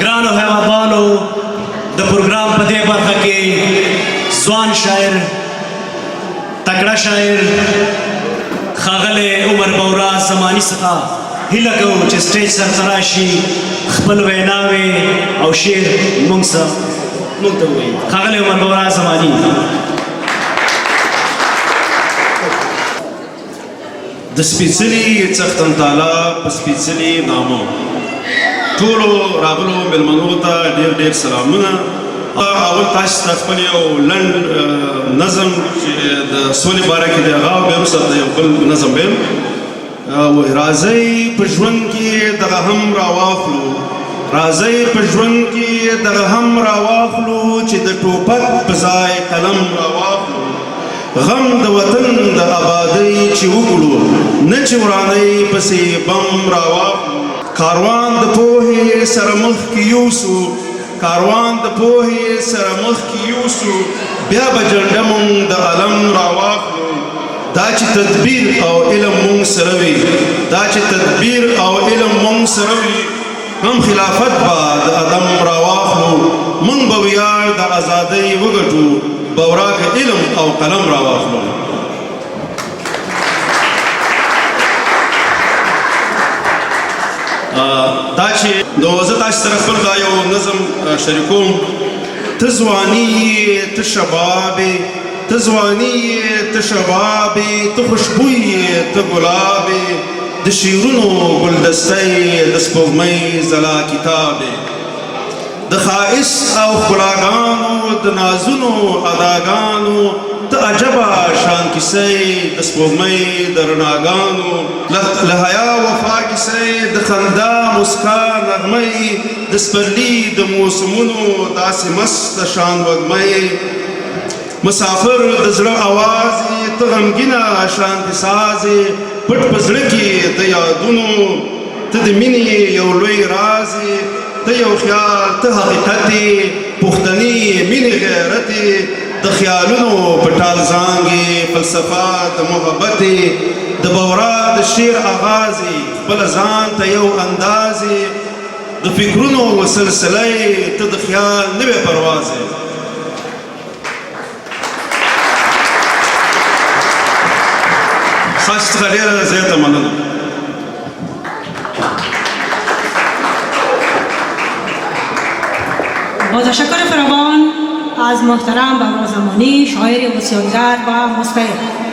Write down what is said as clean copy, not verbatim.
ګرانو هیوادوالو، د پروګرام په دې برخه کې ځوان شاعر، تکړه شاعر ښاغلی عمر بورا زماني څخه هیله کوو چې سټیج سر ته راشي، خپل ویناوې او شعر موږ سره موږ ته ووایي. ښاغلی عمر بورا زماني. د سپېڅلي څښتن تعالی په سپېڅلي نامه ټولو راغلو مېلمنو ته ډېر ډېر سلامونه. اول تاسو ته خپل یو لنډ نظم چې د سولې باره کې دی هغه، او بیا وروسته د یو بل نظم ویم. وایي: راځئ په ژوند کې دغه هم راواخلو، راځئ په ژوند کې دغه هم راواخلو، چې د ټوپک په ځای قلم راواخلو. غم د وطن د آبادۍ چې وکړو، نه چې ورانۍ پسې بم راواخلو. کاروان د پوهې سره مخکې یوسو، کاروان د پوهې سره مخکې یوسو، بیا به جنډه مونږ د علم راواخلو. دا چې تدبیر او علم مونږ سره وي، دا چې تدبیر او علم مونږ سره وي، هم خلافت به د ادم راواخلو. مونږ به ویاړ د ازادۍ وګټو، بورا که علم او قلم راواخلو. دا چې نو زه تاسو سره خپل دا یو نظم شریکوم. ته ځواني یې، ته شباب یې، ته ځواني یې، ته شباب یې، ته خوشبوی یې، ته ګلاب یې، د شعرونو ګلدسته یې، د سپوږمۍ ځلا کتاب یې، د ښایست او ښکلاګانو د نازونو اداګانو ته عجبه شان کیسه یې، د سپوږمۍ د رڼاګانو له حیا وفا کیسه یې، د خندا مسکا نغمه یې، د سپرلي د موسمونو داسې مسته شان وږمه یې، مسافر د زړه اواز یې، ته غمګینه شانتي ساز یې، پټ په زړه کې د یادونو ته د مینې یو لوی راز یې، ته یو خیال، ته حقیقت یې، پښتني مینې غیرت یې، د خیالونو په ټال زانګې، فلسفه د محبت یې، د بورا د شعر اغاز یې، خپل ځان ته یو انداز یې، د فکرونو سلسله یې، ته د خیال نوې پرواز یې. ستاسو څخه ډېره زیاته مننه. با تشکر فراوان از محترم بورا زمانی، شاعر، وصیتگر و مستعد.